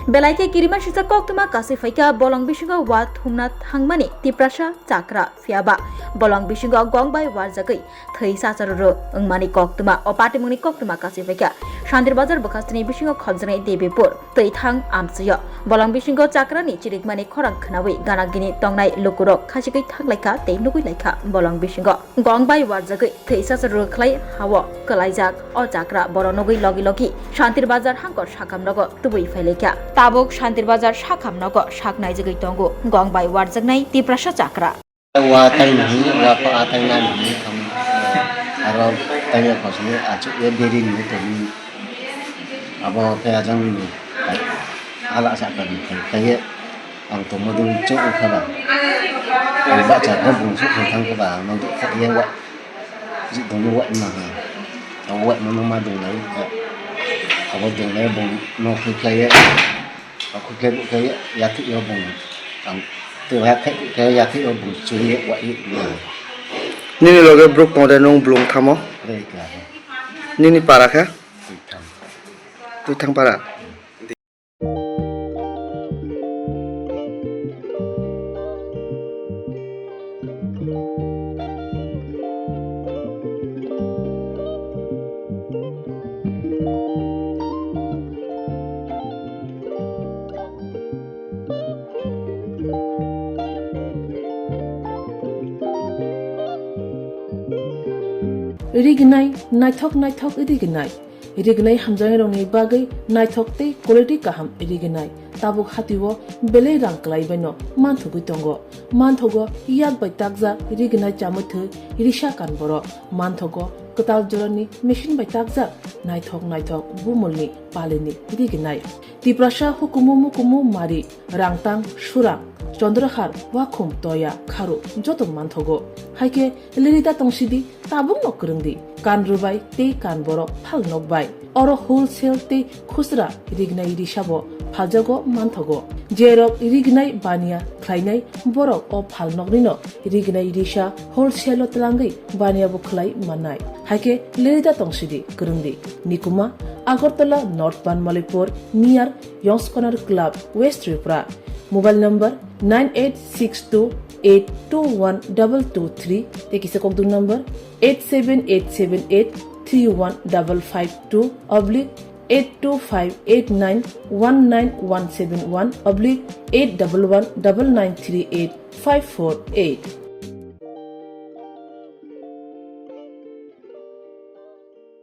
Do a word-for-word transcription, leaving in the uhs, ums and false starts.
Belai khe kirima sijak koktwma kasi phaikha bolong bisingo wa thumna thangmani Tiprasa chakra, phiyaba bolong bisingo gong bai warjagwi thwi sacharo rw wngmani koktwma. O patimungni koktwma kasi phaikha Shantir Bazar bwkhastini bisingo khobjaknai Debipur twi thang amchwio. Bolong bisingo chakrani chirikmani khorang khwnawi gana gini tongnai lukurok khachigwi thanglaikha tei nugwi laikha bolong bisingo. Gong bai warjagwi thwi sacharo rw khlai hao kwlaijak o chakra, borok nugwi logi logi Shantir Bazar hangkor sakam rogo tubui phailaikha. Tabuk Shantir Bazar sakam nogo sak naijagwi tongo gong bai warjaknai Tiprasa chakra. Wa tang ni, wa pa a tang na ni thang. Aro tang ya khosni achu ya deri ni tong. Abo khe ajang ni ala sa ka ni khe ye ang tongma dul chok kha ba. Ang ba cha ko bung su thang kha ba, ang nang kha ye wa. Ji dong wa ma ha. Ang wa ma ma dong lai. Abo dong lai bung no khe khe ye. Ang khe khe ye ya thi yo bung. Ang te wa khe khe ya thi yo bung chu ye wa ye. Nini loge bruk tong de nung blung thamo? Re ka. Nini para khe? Twi thang. Twi thang para. Rignai, naithok naithok rignai. Rignai hamjaknairokni bagwi naithok tei quality kaham rignai. Tabuk hatio belai rang kwlaibaino manthogwi tongo. Manthogo yak bai takjak rignai chamwi thwi risa kan borok. Manthogo kwtal jorani machine bai takjak naithok naithok bumulni palini rignai. Tiprasa hukumu mukumu mari, rangtang, surang, chondrahar, wakhum, toya, kharu joto manthogo. Haikhe lirida tongsidi, tabukno kwrwngdi. Kan rwbai tei kan borok phal nokbai. Oro wholesale tei khusra rignai risabo phaljago manthogo. Jerok rignai baniya khlainai borok o phal noknino rignai risa wholesale o twlangwi baniya bo khlai mannai. Haikhe lirida tongsidi, kwrwngdi. Nikuma, Agartala North Banmalipur, near Yongs Corner Club, West Tripura. Mobile number nine eight six two eight two one double two three, tei kisa kokduk number eight seven eight seven eight three one double five two oblique eight two five eight nine one nine one seven one oblique eight double one double nine three eight five four eight.